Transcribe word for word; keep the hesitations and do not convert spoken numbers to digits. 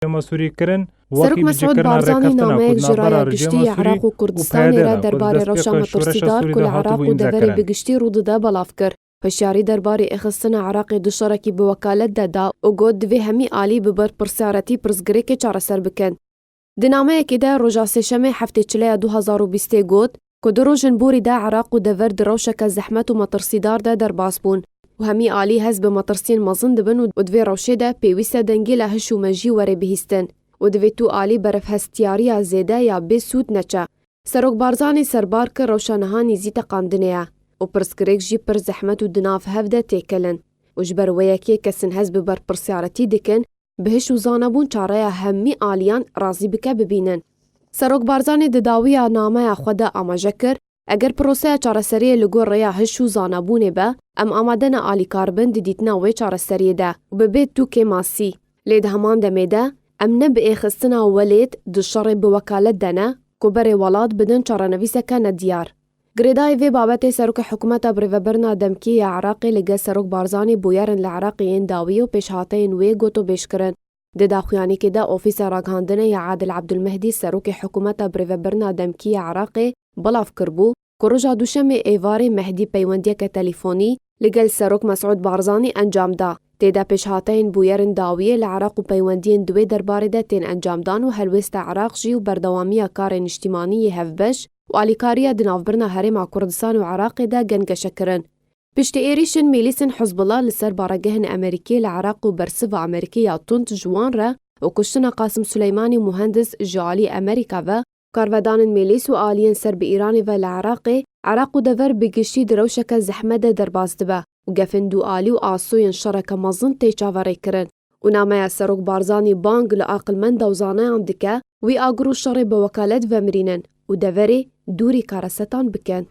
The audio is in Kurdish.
Rejîma Sûrî kirin, Serok wekî Mesûd bicîkirina Barzanî rêkeftina nameyek ku ji navbera Raya Giştî rejîma ya Sûrî Iraq û û P Y D Kurdistanê de re ku derbarê destpêka rewşa şoreşa metirsizdar Sûrî ku de li Iraqê û hatibû deverê imzekirin. bi giştî rû dide belav kir. Hişyarî derbarê êxistina Iraqê di şerekî bi wekalet de da û got, divê hemî alî bi berpirsiyaretî pirsgirêkê çareser bikin. Di nameyekê de roja Sêşemê heftê çileya du hazar û bîstê got ku du rojên borî de Iraq û dever di rewşeke zehmet û metirsîdar de derbas bûn û hemî alî hest bi metirsiyên mezin dibin û, û di vê rewşê de pêwîst e dengê li hiş û mejî were bihîstin û divê tu alî berevhestiyariya zêde ya bê sûd neçe. Serok Barzanî serbar kir rewşa niha nîzî teqandinê ye û pirsgirêk jî pir zehmet û di nav hev de têkelin û ji ber wê yekê kesên hest bi berpirsiyaretî dikin, bi hiş û zanebûn çareya hemî aliyan razî bike bibînin. Serok Barzanî di dawiya nameya xwe de amaje kir, eger proseya çareseriyê li gor rêya hiş û zanebûnê be, em amade ne alîkar bin di dîtina wê çareseriyê de û bi bê tu kêmasî. Lê di heman demê de em ne bi êxistina welêt di şerê bi wekalet de ne ku berê welat bidin çarenivîseke nediyar. Girêdayî vê babetê Serokê Hikûmeta Birêvebirina Demkî ya Iraqê li gel Serok Barzanî bûyerin li Iraqê yên dawî û pêşhateyên wê gotobêj kirin. Di daxuyanîkê de Ofîsa Ragihandinê ya Adil Abdulmehdî Serokê Hikûmeta Birêvebirina Demkî ya Iraqê belav kiribû ku roja Duşemê êvarê Mehdî peywendiyeke telîfonî li gel Serok Mesûd Barzanî encam da. Tê de pêşhateyên bûyerên dawiyê li Iraq û peywendiyên di wê derbarê de tên encamdan û helwêsta Iraq jî û berdewamiya karên niştîmanî yê hevbeş û alîkariya di navbirina Herêma Kurdistan û Iraqê de gengeşe kirin. Piştî êrîşên mîlîsên Hizbullah li ser baregehên Amerîkî li Iraq û bersiva Amerîkî ya tund ji wan re û kuştina Qasim Suleymanî muhendis ji alî Amerîka ve, karvedanên mîlîs û aliyên ser bi Îranê ve li Iraqê, Iraq û dever bi giştî di rewşeke zehmet de derbas dibe û gefên du alî û asoyên şereke mezin tê çaverêkirin. Û nameya Serok Barzanî bang li aqilmenda û zaneyan dike, wî agir û şerê bi wekalet vemirînin û deverê dûrî karesetan bikin.